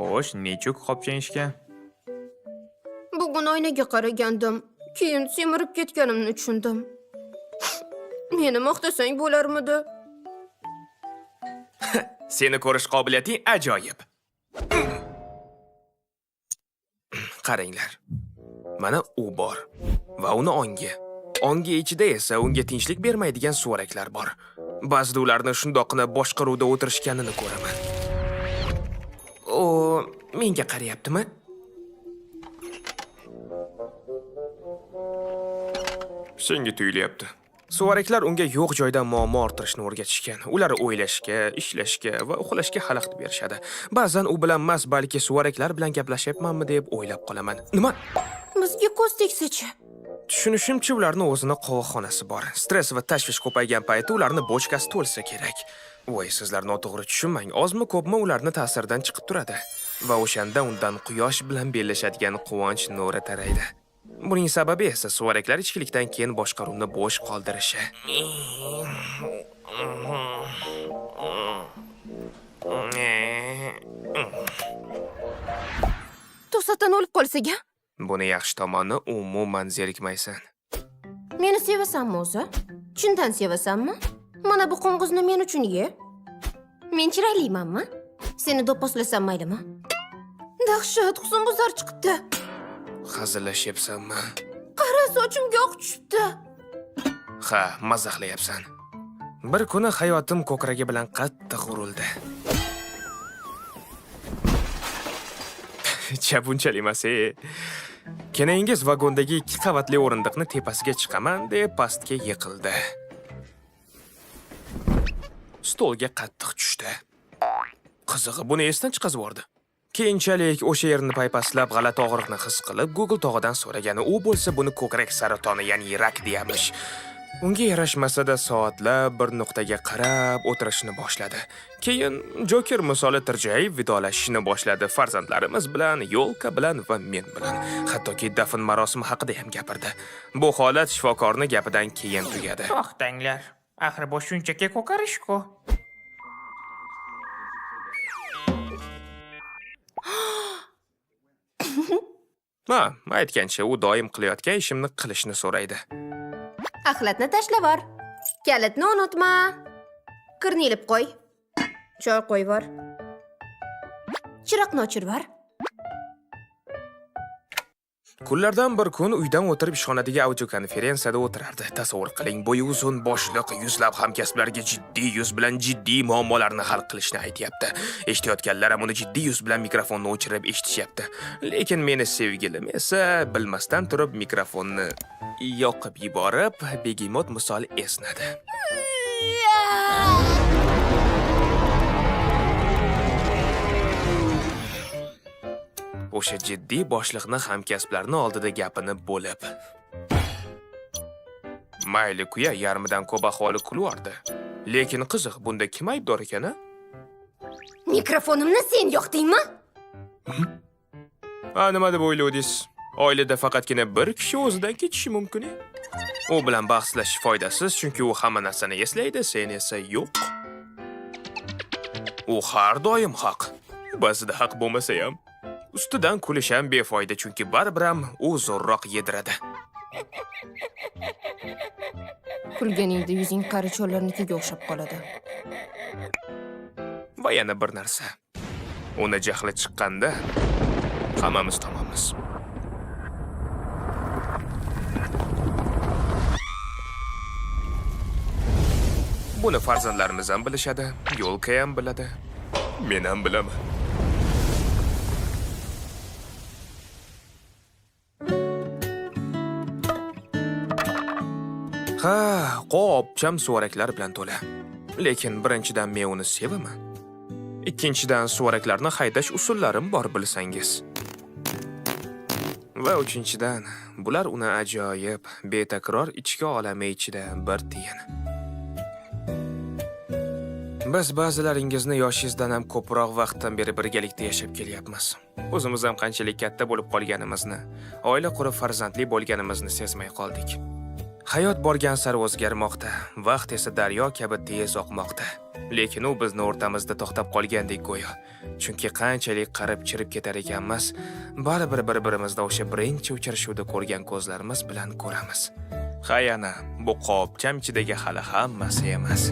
Xo'sh, nechuk qopchang ishga? Bugun oynaga qaragandim. Keyin semirib ketganimni tushundim. Meni maqtasang bo'larmidi? Seni ko'rish qobiliyating ajoyib. Qaranglar. Mana u bor va uni ongi. Ongi ichida esa unga tinchlik bermaydigan suvaraklar bor. Ba'zida ularni shundoqqina boshqaruvda o'tirishganini ko'raman. O, menga qarayaptimi? Senga tuyulyapti. Suvaraklar unga yo'q joydan muammo orttirishni o'rgatishgan. Ular o'ylashga, ishlashga va uxlashga xalaqit berishadi. Ba'zan u bilan emas, balki suvaraklar bilan gaplashyapmanmi deb o'ylab qolaman. Nima? Bizga ko'z tegsa-chi? Tushunishimcha, ularni o'zini qovoqxonasi bor. Stress va tashvish ko'paygan payti ularni bochkasi to'lsa kerak. Voy, sizlar noto'g'ri tushunmang. Ozmi ko'pmi ularni ta'siridan chiqib turadi. Va o'shanda undan quyosh bilan bellashadigan quvonch nuri taraydi. Buning sababi esa suvaraklar ichkilikdan keyin boshqaruvni bo'sh qoldirishi. To'satdan o'lib qolsak-a? Buni yaxshi tomoni umuman zerikmaysan. Meni sevasanmi o'zi? Chindan sevasanmi? Mana bu qo'ng'izni men uchun ye. Men chiroylimanmi? Seni do'pposlasam maylimi? Dahshat, husnbuzar chiqibdi. Hazillashyapsanmi? Qara, sochimga oq tushibdi. Ha, mazaxlayapsan. Bir kuni hayotim ko'kragi bilan qattiq urildi. Chap unchalik emas, e. Kenayingiz vagondagi ikki qavatli o'rindiqni tepasiga chiqaman deb pastga yiqildi. Stolga qattiq tushdi. Qizig'i buni esdan chiqazib yubordi. Keyinchalik o'sha yerni paypaslab g'alati og'riqni his qilib, Google tog'adan so'ragani, u bo'lsa buni ko'krak saratoni, ya'ni rak deyamish. Unga yarashmasa-da soatlab bir nuqtaga qarab o'tirishni boshladi. Keyin Joker misoli tirjayib vidolashishni boshladi farzandlarimiz bilan, Yolka bilan va men bilan. Hattoki dafn marosimi haqida ham gapirdi. Bu holat shifokorni gapidan keyin tugadi. To'xtanglar. Axir bu shunchaki ko'karish-ku. Ha, aytgancha u doim qilayotgan ishimni qilishni so'raydi. Axlatni tashlavar. Kalitni unutma. Kirni ilib qo'y. Choy qo'yvor. Chiroqni o'chirvar. Kunlardan bir kun uydan o'tirib ishxonadagi audiokonferensiyada o'tirardi. Tasavvur qiling, bo'yi uzun boshliq yuzlab hamkasblarga jiddiy yuz bilan jiddiy muammolarni hal qilishni aytyapti. Eshitayotganlar ham uni jiddiy yuz bilan mikrofonni o'chirib eshitishyapti. Lekin meni sevgilim esa bilmasdan turib mikrofonni yoqib yuborib, begemot misol esnadi. O'sha jiddiy boshliqni hamkasblarni oldida gapini bo'lib. Mayli kuya yarmidan ko'p aholi kulvordi. Lekin qiziq, bunda kim aybdor ekan a? Mikrofonimni sen yoqdingmi? A nima deb o'ylovdingiz? Oilada faqatgina bir kishi o'zidan ketishi mumkin. E? U bilan bahslashish foydasiz, chunki u hamma narsani eslaydi, sen esa yo'q. U har doim haq. Ba'zida haq bo'lmasa ham. Ustidan kulish ham befoyda, chunki baribir ham u zo'rroq yediradi. Kulganingda yuzing qari chollarnikiga o'xshab qoladi. Va yana bir narsa. Uni jahli chiqqanda hammamiz tamommiz. Buni farzandlarimiz ham bilishadi, Yo'lka ham biladi. Men ham bilaman. Ha, qopcham suvaraklar bilan to'la. Lekin birinchidan men uni sevaman. Ikkinchidan suvaraklarni haydash usullarim bor bilsangiz. Va uchinchidan, bular uni ajoyib, betakror ichki olami ichida bir tiyin. Biz ba'zilaringizni yoshingizdan ham ko'proq vaqtdan beri birgalikda yashab kelyapmiz. O'zimiz ham qanchalik katta bo'lib qolganimizni, oila qurib farzandli bo'lganimizni sezmay qoldik. Hayot borgan sari o'zgarmoqda, vaqt esa daryo kabi tez oqmoqda. Lekin u bizni o'rtamizda to'xtab qolgandek go'yo. Chunki qanchalik qarib chirib ketar ekanmiz, baribir bir-birimizni o'sha birinchi uchrashuvda ko'rgan ko'zlarimiz bilan ko'ramiz. Hay ana, bu qopcham ichidagi hali hammasi emas.